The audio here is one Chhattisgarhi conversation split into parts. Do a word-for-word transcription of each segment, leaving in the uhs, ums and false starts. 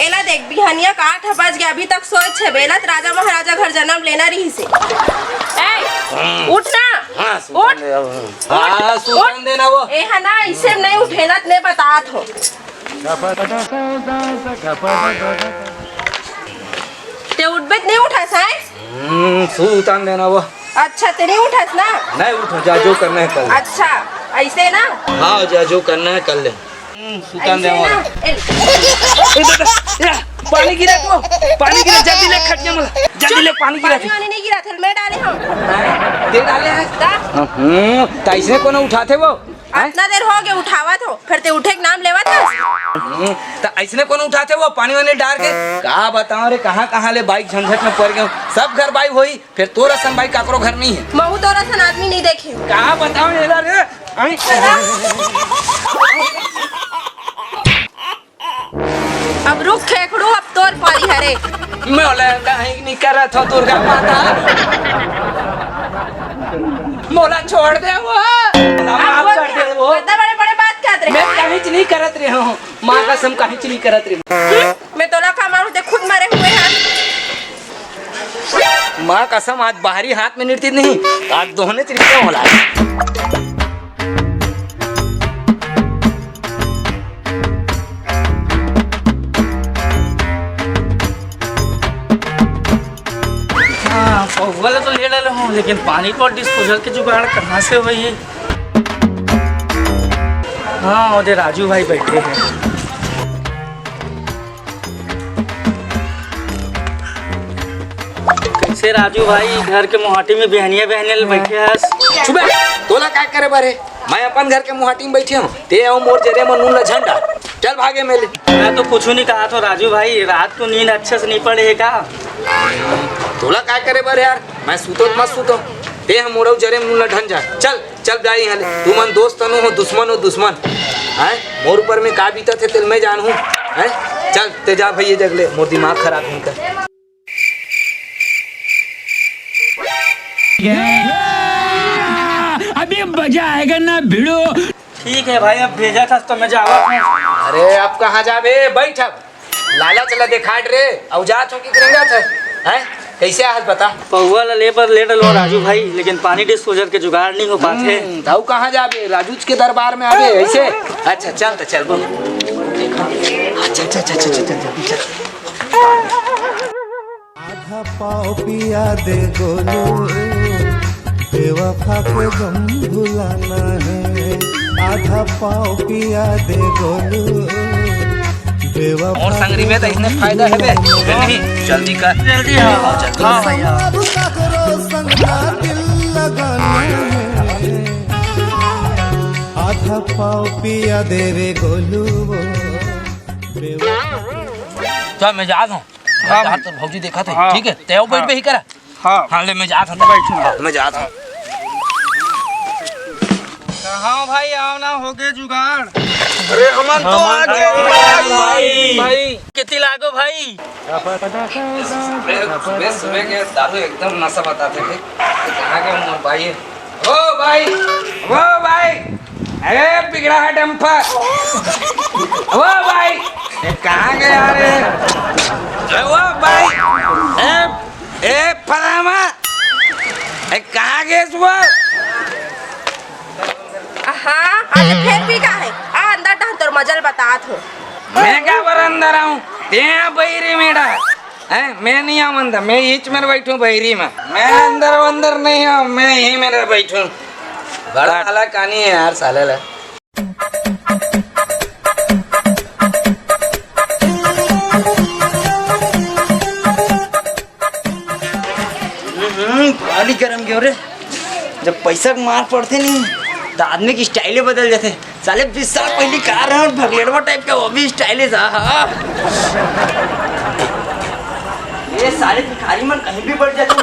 एला देख, बिहनिया के आठ बज गया, अभी तक सोए छे। बेलत राजा महाराजा घर जन्म लेना रहिसे। ए, उठ ना। हाँ, सुतन उठ। दे अब। हाँ, सुतन दे ना वो। ए, हा ना, इसे नहीं उठेला, ते बतात हो। ते उठबे ते नहीं उठस, हैं? हम्म, सुतन दे ना वो। अच्छा, ते नहीं उठस ना? नहीं उठो, जा, जो करना है कर ले। अच्छा, ऐसे ना? हाँ, जा, जो करना है कर ले। हम्म, सुतन दे ऐसे वो। ना? ए, ए, दे, दे, ए, पानी गिरा तो, पानी गिरा, जल्दी ले खटिया मला, जल्दी ले, पानी गिरा। पानी वानी नहीं गिरा थे, मैं डाले हूँ। दे डाले हैं? दा। हम्म, तो ऐसे कोनो उठाते वो? हैं? इतना देर हो गया उठावत हो, फिर ते उठे के नाम लेवत हस? हम्म, तो ऐसने कोनो उठाते वो पानी वानी डार के? का बताओ रे, कहाँ कहाँ ले बाई झंझट में पड़ गए। सब घर बाई होई, फिर तोर असन बाई काकरो घर नहीं है। महू तोर असन आदमी नहीं देखे। का बताओ एला रे? आई। अब रुक खेखड़ू, अब तोर पारी हरे। मोला कहीं नहीं करत हो दुर्गा माता। मोला छोड़ दे वो। मोला माफ कर दे वो। इतना बड़े बड़े बात करत रहे। मैं कहीं नहीं करत रहे हूँ। माँ कसम कहीं नहीं करत रहे हूँ। मैं तोला का मारू, ते खुद मरे हुए हैं। माँ कसम, आज बाहरी हाथ में नृत्य नहीं, आज दोहने तरीके होला। हाँ, पौवा ला तो ले डाले हूँ, लेकिन पानी और डिस्पोजल के जुगाड़ कहाँ से होई? हाँ, ओदे राजू भाई बैठे हैं। कैसे राजू भाई, घर के मुहाटी में बिहनिया बिहनिया ले बैठे हस? चुप बे, तोला काय करे बर हे? मैं अपन घर के मुहाटी में बैठे हूँ, ते अउ मोर जरे म नून ला झन डार। चल भागे मेले। मैं तो कुछ नहीं कहा था राजू भाई, रात को नींद अच्छे से नहीं पड़े है का? तोला काय करे बर यार, मैं सूतो त मत सूतो, ते ह मोर अउ जरे म नून ला झन डार। चल चल जा इहाँ ले, तुमन दोस्त अनु हो, दुश्मन हो दुश्मन। हैं? मोर ऊपर में का बीतत हे, तेल मैं जानहूँ। हैं? चल, ते जा भैया जग ले, मोर दिमाग खराब नहीं कर। अभी मजा आएगा ना भिड़ो। ठीक है भाई, अब भेजा था तो मैं जावा। अरे, अब कहाँ जाबे? बैठ अब। लालच ला देखात रे, अउ जात हो कि रेंगत हे? हैं? कैसे आहस बता? पौवा ला ले बर ले डलो राजू भाई, लेकिन पानी डिस्पोजल के जुगाड़ नहीं हो पाते। हम्म, त अउ कहाँ जाबे? राजूच के दरबार में आबे, ऐसे? अच्छा, चल त चल, बोल। अच्छा, अच्छा, अच्छा, अच्छा, चल, जल्दी चल। आधा पाव पिया दे गोलू, बेवफा को गम भुलाना है। आधा पाव पिया दे गोलू, बेवफा और संगरी में तो इसने फायदा है बे। नहीं, जल्दी कर। जल्दी आओ। हाँ, जल्दी। हाँ, भैया। सब काकरो संग ना दिल लगाना है। आधा पाव पिया दे रे गोलू, बेवफा। चल, मैं जात हूँ। हाँ, बाहर भाई। तो भौजी देखा थे, हाँ। ठीक है, तेव बैठ हाँ। पे ही करा। हाँ। हाँ, ले, मैं जात हूँ। बैठ। हाँ, मैं जात हूँ। कहाँ भाई, आओ ना, हो गए जुगाड़। अरे, हमन तो आ गए भाई। भाई। कितनी लागो भाई? सुबह, सुबह, सुबह के दारू एकदम नशा बताते थे। कहाँ के मोर भाई? ओ भाई, ओ भाई, अरे बिगड़ा है डंपर। ओ भाई, ये कहाँ गया रे? ए, ओ भाई, ए, ए फलामा, ए कहाँ गए तू? हाँ, आज फिर भी का है? आ अंदर टहन तोर मजल बतात हो। मैं का बर अंदर आऊँ? ते यहाँ बैरी मेरा। हैं, मैं नहीं आऊँ अंदर, मैं इच में बैठूँ बैरी में। मैं अंदर वंदर नहीं आऊँ, मैं यहीं में बैठूँ। बड़ा आला कानी है यार साले ला। हम्म, बड़ा गरम गयो रे। जब पैसा के मार पड़थे नहीं, त आदमी के स्टाइले बदल जाथे। साले बीस साल पहिली का रहन, भगलेड़वा टाइप के, वो भी स्टाइलिश। आहा। ये साले भिखारी मन कहीं भी बढ़ जाथे।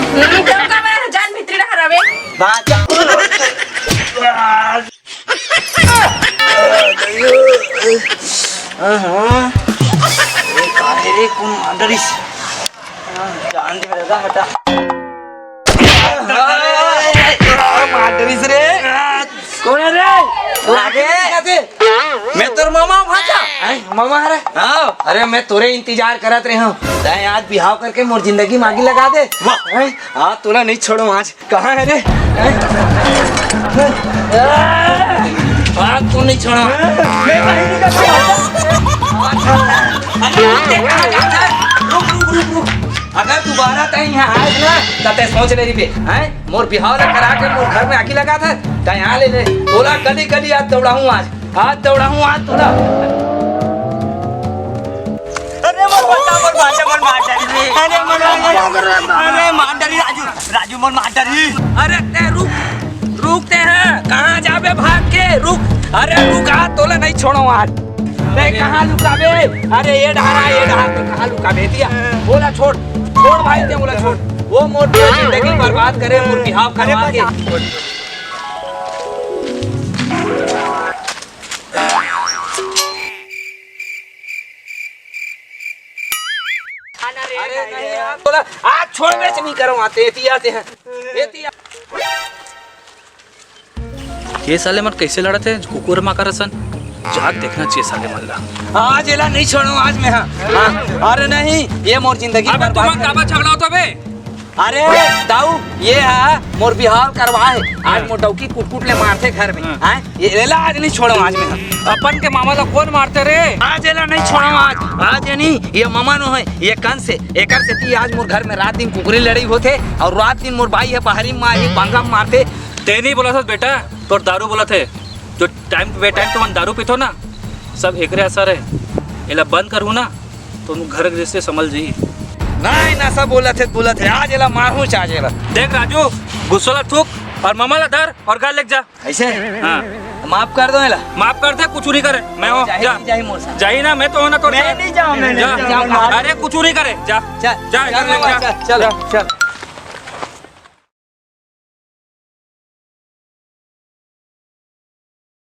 हम्म, क्यों का मैं जान भीतरी रहा रवे? बात। आहा। ये का हे रे, कौन मार डरिस? जान दे दादा, हटा। मार डरिस रे। कौन हे रे? आगे। मैं तोर मामा हूँ, भांचा। आय, मामा हरे? हाँ। अरे, मैं तोरे इंतजार करत रहे हूँ। तैं आज बिहाव करके मोर जिंदगी म आगी लगा दे। वाह। हैं? हाँ, तोला नहीं छोड़ो आज। कहाँ हे रे? हैं? आज तो नहीं छोड़ो। मैं कहीं नहीं जाता। अरे, रुक, रुक, रुक, रुक। अगर दोबारा तैं यहाँ आए ना, त तैं सोच ले रहिबे, हैं? मोर बिहाव ला करा के मोर घर में आगी लगाथस, तैं यहाँ ले ले। तोला गली गली आज दौड़ाहूँ आज। आज दौड़ाहूँ आज तोला। अरे मोर बच्चा, मोर बच्चा, मोर मार डारी। अरे मोर, अरे मार डारी राजू, राजू मोर मार डारी। अरे तैं रुक, रुक तैं, हाँ, कहाँ जाबे भाग के? रुक, अरे रुक, आज तोला नहीं छोड़ो आज। तैं कहाँ लुकाबे? अरे ये डहर, ये डहर, तैं कहाँ लुकाबे? दिया, ओला छोड़, छोड़ भाई, तैं ओला छोड़। वो मोर जिंदगी बर्बाद करे, मोर बिहाव करवा के। अरे नहीं यार, तोला आज छोड़बे च नहीं करो, आते एती आते हैं, एती आ- ये साले मन कैसे लड़त हे, कुकुर माकर असन। जात देखना चाहिए साले मन ला। आज एला नहीं छोड़ो, आज मैं, हाँ, हाँ, अरे नहीं, ये मोर जिंदगी अबे बर्बाद तुमन कर- काबर झगड़ा होता बे? अरे दाऊ, ये हा मोर बिहाव करवा हे। आज हाँ। मोर डौकी कुटकुट ले मारथे घर में। हाँ। हाँ? ये एला आज नहीं छोड़ो आज मैं। अपन के मामा ला कौन मारथे रे? आज एला नहीं छोड़ो आज। आज ये नहीं, ये मामा नो हे, ये कंस हे। एकर सेती आज मोर घर में रात दिन कुकरी लड़ई होथे अउ रात दिन मोर बाई हे बाहरी मारी पंगा मारथे। तैं नहीं बोलथस बेटा, तोर दारू बोलथे। जो टाइम बेटाइम तुमन दारू पीथो ना, सब एकरे असर हे। एला बंद करहूँ ना, तो घर गृहस्थी संभल जाही। नहीं, नशा बोलथे, बोलथे, आज एला मारहूँ, आज एला। देख राजू, गुस्सा ला थूक अउ मामा ला धर अउ घर लेके जा। ऐसे? हाँ। माफ कर दो एला। माफ कर दे, कुछ नहीं करे, मैं हूँ, जाही, जा। नहीं जाही मोर साथ। जाही ना, मैं तो हूँ ना तोर मैं साथ। नहीं जाऊँ, मैं जा। नहीं जाऊँ। अरे कुछ नहीं करे, जा। चल, जा, चल घर लेके मामा, जा। चल, चल, जा। चल।